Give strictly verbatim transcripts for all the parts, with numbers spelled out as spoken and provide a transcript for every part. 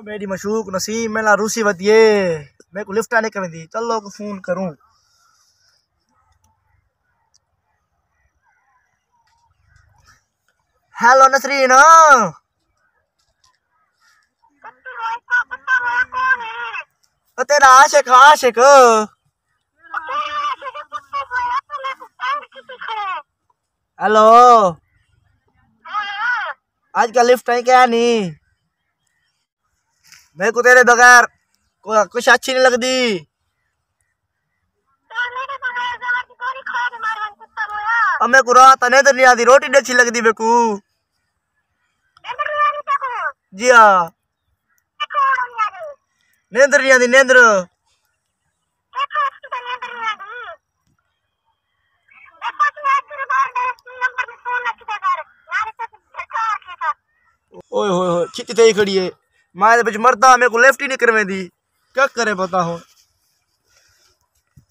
میݙی مشوق نسیم میݙا روسی ودیے، میکوں لفٹ نہیں کریندی۔ چلو کو فون کروں۔ ہیلو نسرین، او تیرا عاشق، عاشق۔ ہیلو، اڄ کل لفٹ ہے کیا نہیں؟ میکوں تیرے بغیر کو-، کچھ اچھی نہیں لگدی۔ او میکوں رات نیندر نہیں آندی، روٹی نہیں اچھی لگدی میکوں۔ جی ہاں۔ نیندر نہیں آندی، نیندر۔ اوئے ہوئے ہوئے، کھتی تھی کھڑی ہے۔ میں دے وچ مردا، میکوں لفٹ ہی نہیں کرویندی۔ کیا کرے بتا ہو؟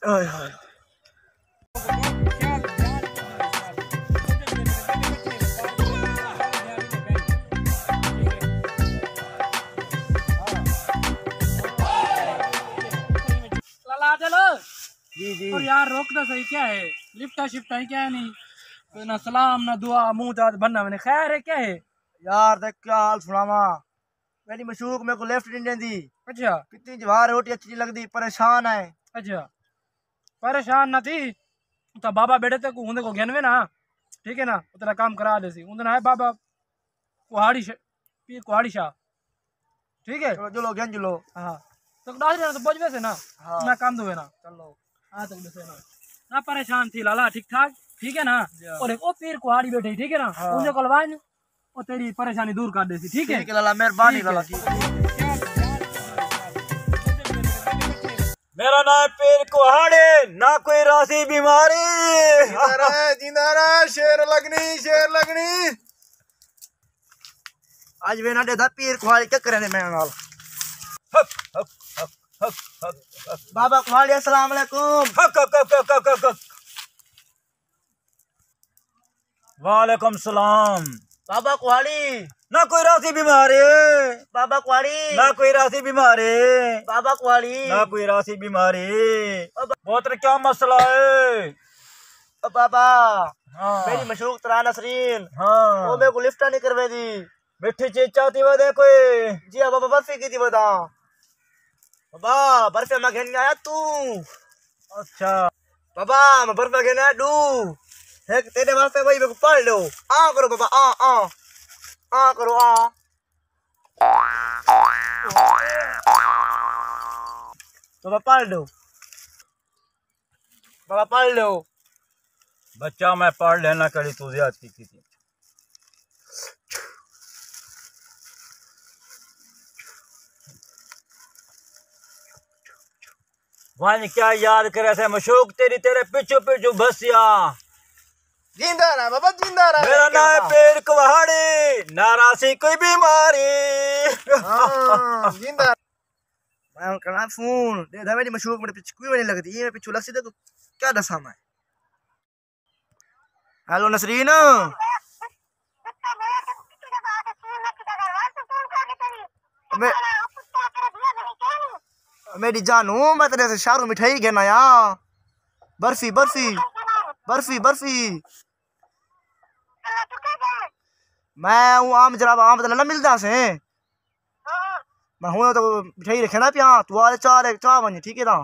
اوئے ہوئے۔ لالا جلو۔ جی، جی۔ اور یار، روک دا صحیح، کیا ہے؟ لفٹا شفٹا ہے کیا نہیں؟ کوئی نہ سلام، نہ دعا، منہ جات بننا میں نے۔ خیر ہے، کیا ہے؟ یار، دیکھ، کیا حال سناواں؟ میری مشوق میکوں لفٹ نہیں ݙیندی۔ اچھا۔ کتنی جوار روٹی اچھی نہیں لگدی، پریشان ہے۔ اچھا۔ پریشان نہ تھی، اتھا بابا بیٹھے تے کو ہوندے کو گھن وے نا، ٹھیک ہے نا، او تیرا کام کرا دے سی۔ اون دن آئے بابا کوہاڑی ش-، پیر کوہاڑی شاہ، ٹھیک ہے؟ چلو، چلو، گھن چلو۔ ہاں۔ تو ݙس ݙینا تو پہنچ ویسے نا، ہاں۔ نہ کم دوے نا۔ چلو۔ ہاں، تو ݙسے نا۔ نہ پریشان تھی لالا، ٹھیک ٹھاک، ٹھیک ہے نا؟ جی۔ اور ایک او پیر کوہاڑی بیٹھے، ٹھیک ہے نا؟ ہاں۔ اوندے کول ونڄ، او تیری پریشانی دور کر ݙیسی، ٹھیک ہے؟ ٹھیک ہے لالا، مہربانی ٹھیک ہے۔ لالا، ٹھیک ہے۔ میرا ناں ہے پیر کوہاڑے، نہ کوئی راسی بیماری۔ جیندا رہ، جیندا رہ، شیر لگنی، شیر لگنی۔ اڄ وینا ݙیدا پیر کوہاڑے کیا کرے نے میݙے نال۔ ہک، ہک، ہک، ہک، ہک، ہک۔ بابا کوہاڑے، السلام علیکم۔ ہک، ہک، ہک۔ وعلیکم السلام۔ بابا کوہاڑی۔ نہ کوئی راسی بیماری۔ بابا کوہاڑی۔ نہ کوئی راسی بیماری۔ بابا کوہاڑی۔ نہ کوئی راسی بیماری۔ او با- پتر، کیا مسئلہ ہے؟ او بابا، ہاں۔ میری مشوق تیرا نسرین۔ ہاں۔ او میکوں لفٹا نہیں کرویندی۔ مٹھی چیز چاتی ودے کوئی؟ جی ہاں بابا، برفی کیتی ودا۔ بابا، برفی میں گھن آیا تو۔ اچھا۔ بابا، میں برفی گھن آیا ݙو۔ ہک تیرے واسطے بھائی، میکوں پڑھ لو۔ آ کرو بابا، آ، آ۔ آ کرو، آ۔ بابا، پڑھ لو۔ بابا، پڑھ لو۔ بچہ، میں پڑھ لینا، کڑی تو زیادتی کیتی۔ ونڄ کیا یاد کرے سے مشوق تیری، تیرے پچھو پچھو بھسیا۔ جیندا رہ بابا، جیندا رہ۔ میرا ناں ہے پیر کوہاڑی، نہ راسی کوئی بیماری۔ ہاں، جیندا۔ میں ہݨ کرݨا فون، ݙیہدا میݙی مشوق میݙے پچھوں کوئی وی نہیں لڳدی، ایں پچھوں لڳسی تے کیا ݙساں میں۔ ہیلو نسرین۔ میں، میݙی جانو، میں تیرے سے شہروں مٹھائی گھن آیا۔ برفی، برفی، برفی، برفی۔ میں اوں آم جرابا، آم تے نہ ملدا سے۔ میں ہݨ تو مٹھائی رکھݨا پیا، تو آ چاہ لے، چاہ ونڄ، ٹھیک ہے نا؟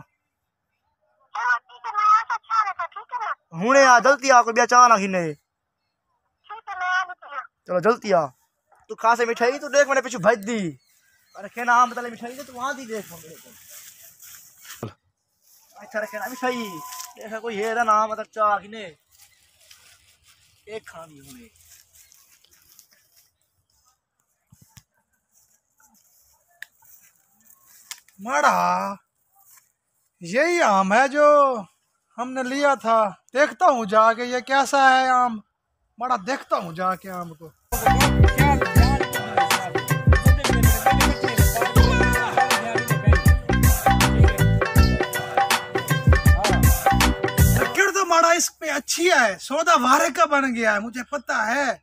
ہݨے آ، جلدی آ، کوئی ٻیا چاہ نہ گھنے۔ چلو جلدی آ۔ تو کھاسے مٹھائی، تو ݙیکھ میݙے پچھوں بھڄدی۔ رکھݨا آم تے مٹھائی تے تو آندی ݙیکھ میݙے کول۔ اچھا رکھݨا مٹھائی۔ ݙیکھ کوئی ہے دا نام، مطلب چاہ گھنے۔ ایک کھانی ہݨے۔ ماڑا، یہی آم ہے جو ہم نے لیا تھا۔ دیکھتا ہوں جا کے یہ کیسا ہے آم، ماڑا، دیکھتا ہوں جا کے آم کو۔ لکڑ تو ماڑا اس پہ اچھی ہے، سودا وارے کا بن گیا ہے، مجھے پتا ہے۔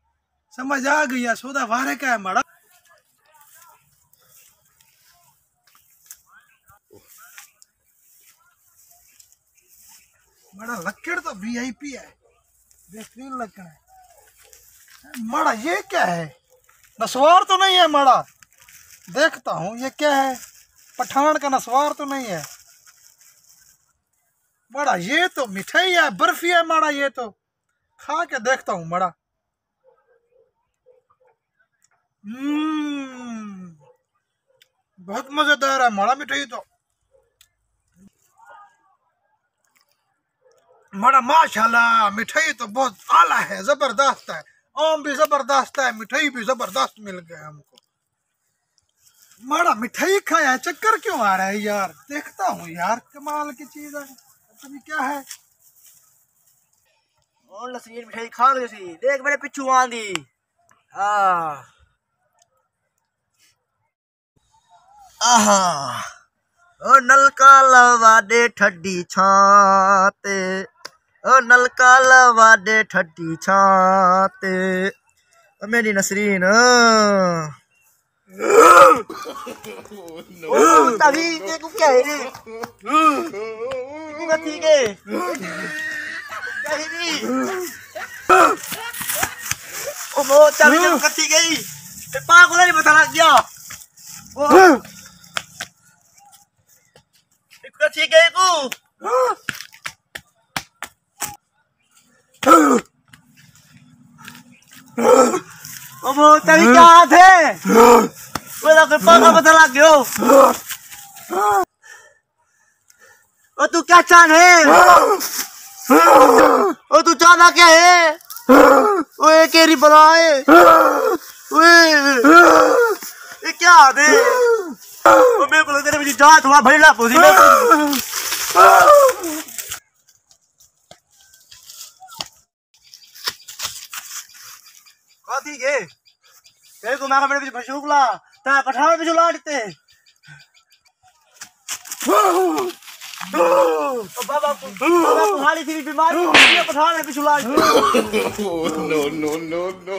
سمجھ آ گئی ہے، سودا وارے کا ہے ماڑا۔ ماڑا لکڑ تو وی آئی پی ہے، بہترین لکڑ ہے۔ ماڑا یہ کیا ہے؟ نسوار تو نہیں ہے ماڑا؟ دیکھتا ہوں یہ کیا ہے، پٹھان کا نسوار تو نہیں ہے؟ ماڑا یہ تو مٹھائی ہے، برفی ہے ماڑا، یہ تو کھا کے دیکھتا ہوں ماڑا۔ ہم، بہت مزیدار ہے ماڑا مٹھائی تو۔ ماڑا ماشاءاللہ، مٹھائی تو بہت اعلیٰ ہے، زبردست ہے۔ آم بھی زبردست ہے، مٹھائی بھی زبردست مل گیا ہم کو۔ ماڑا مٹھائی کھایا ہے، چکر کیوں آ رہا ہے یار؟ دیکھتا ہوں یار، کمال کی چیز ہے، پتہ نہیں کیا ہے۔ اور نسرین مٹھائی کھا گئی سی، دیکھ میرے پچھو آندی۔ ہاں۔ آہا۔ او نلکا لوا ݙے ٹھڈی چھاں تے، او نلکا لوا ݙے ٹھڈی چھاں تے، او میݙی نسرین۔ او تبھی کے کو کہہ رہے؟ کو کتھی کے؟ کہہ رہی۔ او مو تبھی کے کو کتھی گئی؟ تے پا کو نہیں پتہ لگ گیا۔ او۔ ایک کتھی گئی کو؟ او مو تبھی کیا ہاتھ ہے؟ وہ تو پا کو پتہ لگ گیا۔ او تو کیا چاہنا ہے؟ او تو چاہنا کیا ہے؟ او اے کیری بلا ہے؟ اوئے، اے کیا دے؟ او میں بولے تیرے وچ جان تھوڑا بھرنا پوسی میں۔ کاتی گے؟ تیرے کو میں میݙے وچ بشوک لا، تے پٹھان وچ لا ݙتے۔ او بابا کو، بابا کو حالی تھی بیماری، یہ پٹھان وچ لا ݙتے۔ No, no, no, no.